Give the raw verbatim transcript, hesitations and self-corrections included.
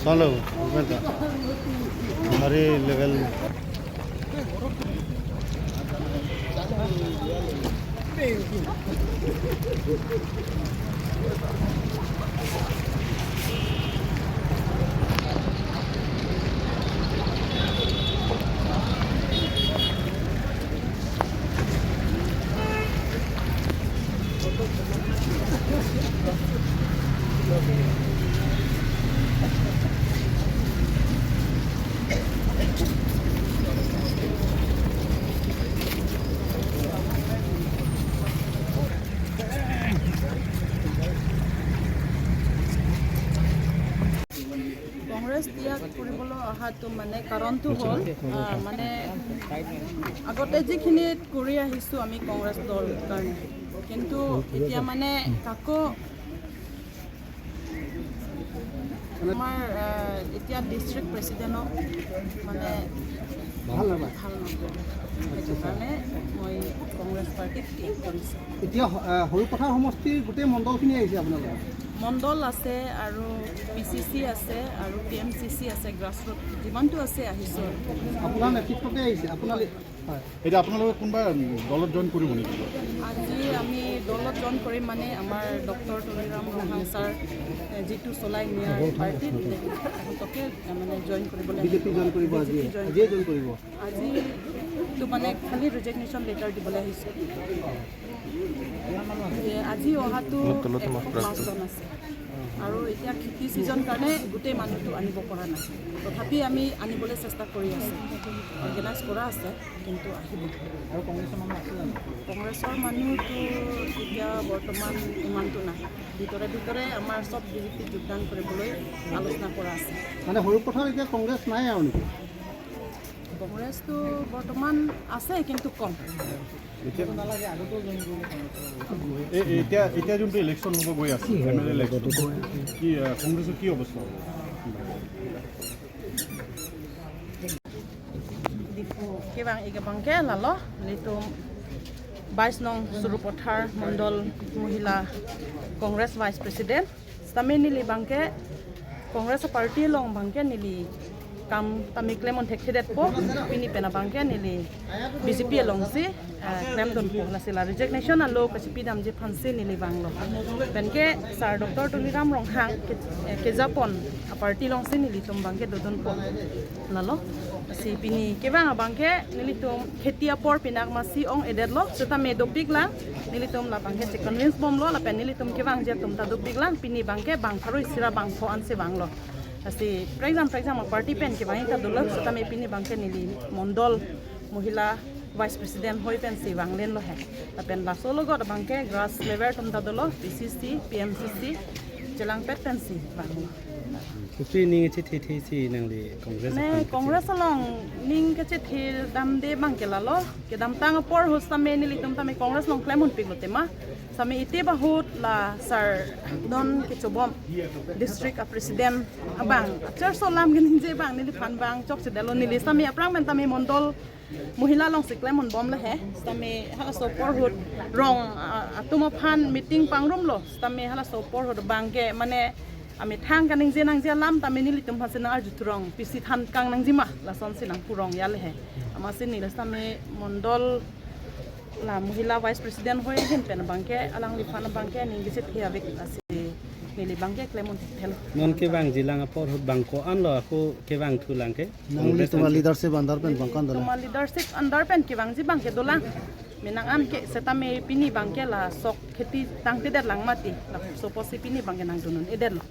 চলো, ওখানটা। ভারী লেভেল। কংগ্ৰেছ ত্যাগ কৰিবলৈ অহাটো মানে কাৰণটো হ'ল, আহ, মানে আগতে যিখিনি কৰি আহিছোঁ আমি কংগ্ৰেছ দল কাৰণে, কিন্তু এতিয়া মানে কাকো আমাৰ, আহ, এতিয়া ডিষ্ট্ৰিক্ট প্ৰেচিডেণ্টক মানে ভাল নাপায়। ভাল নাপায়। সেইটো কাৰণে মই কংগ্ৰেছ পাৰ্টিত ক্লিক কৰিছোঁ। এতিয়া, আহ, সৰুপথাৰ সমষ্টিৰ গোটেই মণ্ডলখিনি আহিছে আপোনালোকৰ? মণ্ডল আছে আৰু পি চি চি আছে আৰু পি এম চি চি আছে, গ্ৰাছৰুট যিমানটো আছে আহিছোঁ। আপোনাৰ নেতৃত্বতে আহিছে? আপোনাৰ, হয়। এতিয়া আপোনালোকে কোনোবা, উম, দলত জইন কৰিব নেকি? আজি আমি দলত জইন কৰিম, মানে আমাৰ ডক্টৰ তুলিৰাম ৰংহাং ছাৰ, এ, যিটো চলাই নিয়াৰ পাৰ্টিত, তেখেতকে, এ, মানে জইন কৰিবলৈ বিজেপি জইন কৰিব আজি? বিজেপি জইন আজিয়ে জইন কৰিব? আজিতো মানে খালি ৰেজিগনেশ্যন লেটাৰ দিবলৈ আহিছোঁ। এ, আজি অহাটো এশ পাঁচজন আছে আৰু এতিয়া খেতি ছিজন কাৰণে গোটেই মানুহটো আনিব পৰা নাই। তথাপি আমি আনিবলৈ চেষ্টা কৰি আছোঁ, অৰ্গেনাইজ কৰা আছে, কিন্তু আহিব। আৰু কংগ্ৰেছৰ মানুহ আছে জানো? কংগ্ৰেছৰ মানুহটো এতিয়া বৰ্তমান ইমানটো নাই। ভিতৰে ভিতৰে আমাৰ চব বিজেপিত যোগদান কৰিবলৈ আলোচনা কৰা আছে। মানে সৰুপথাৰত এতিয়া কংগ্ৰেছ নাই আৰু নেকি? কংগ্ৰেছটো বৰ্তমান আছে, কিন্তু কম। এতিয়া, এ-, এতিয়া, এতিয়া যোনটো ইলেকশ্যন হ'ব গৈ আছে, এম এল এ ইলেকশ্যন, কি, আহ, কংগ্ৰেছৰ কি অৱস্থা হ'ব? Kevang ik abangke lalo, nelitum bais nong Sarupathar Mondol Mohila Congress Vice President. Sitame neli abangke Congress party along abangke neli kam tame klem un thekthedetpo, pini pen abangke neli B J P alongsi, eh, klemdunpo, lasi la resignation alo kachipi damji aphansi neli vanglo. Penke Sir Doctor Tuliram Ronghang ke, eh, kejapon a party alongsi nelitum abangke dodunpo. Lalo, si pini kevang abangke nelitum kheti apor pinak masi ong-edetlo, sitame dopiklang, nelitum la abangke che-convince bomlo, lapen nelitum kevangji atum ta dopiklang, pini abangke bang pharo isi ra bang pho ansi vanglo. Lasi prekjam prekjam a party pen kevang ta dolo, sitame pini abangke neli Mondol Mohila Vice President hoi pensi vanglenlo he. Lapen laso alogot abangke grass level atum ta dolo, P C C, P M C C, chelangpet pensi vanglo. Kopi ning chethe the si nangli Congress ne aphan Congress along ning kachethe damde abangke lalo, kedamtang apor ahut sitame nelitum tame Congress along klem unpiklo tema. Sitame ite bahut la Sir Don Kechobom, district a president abang, achar so lam keningje abang neliphan abang chokchedetlo, neli sitame aphrang pen tame Mondol Mohila alongsi klem unbomlo he, sitame halaso apor ahut rong, ah, atum aphan meeting pangrumlo, sitame halaso apor ahut abangke mane amethang kaningje nangji alam tame nelitum aphansi nang-arju thurong, pisi than kang nangjima, lasonsi nangpurong ya le he. Amatsi neli sitame Mondol la Mohila Vice President hoi ahin pen abangke alangliphan abangke ning kachethe avek, lasi neli abangke klem un thekthelo. Non kevangjilang apor ahut bang ko-an lo ako kevang thulang ke? Nangli Congress tuma ansi leadership under pen bang ko-an dolang? Tuma leadership under pen kevangji abangke dolang. Menang an ke sitame pini abangke la sok kheti tangtedet lang mati. Laso apotsi pini abangke nangdun un-edetlo.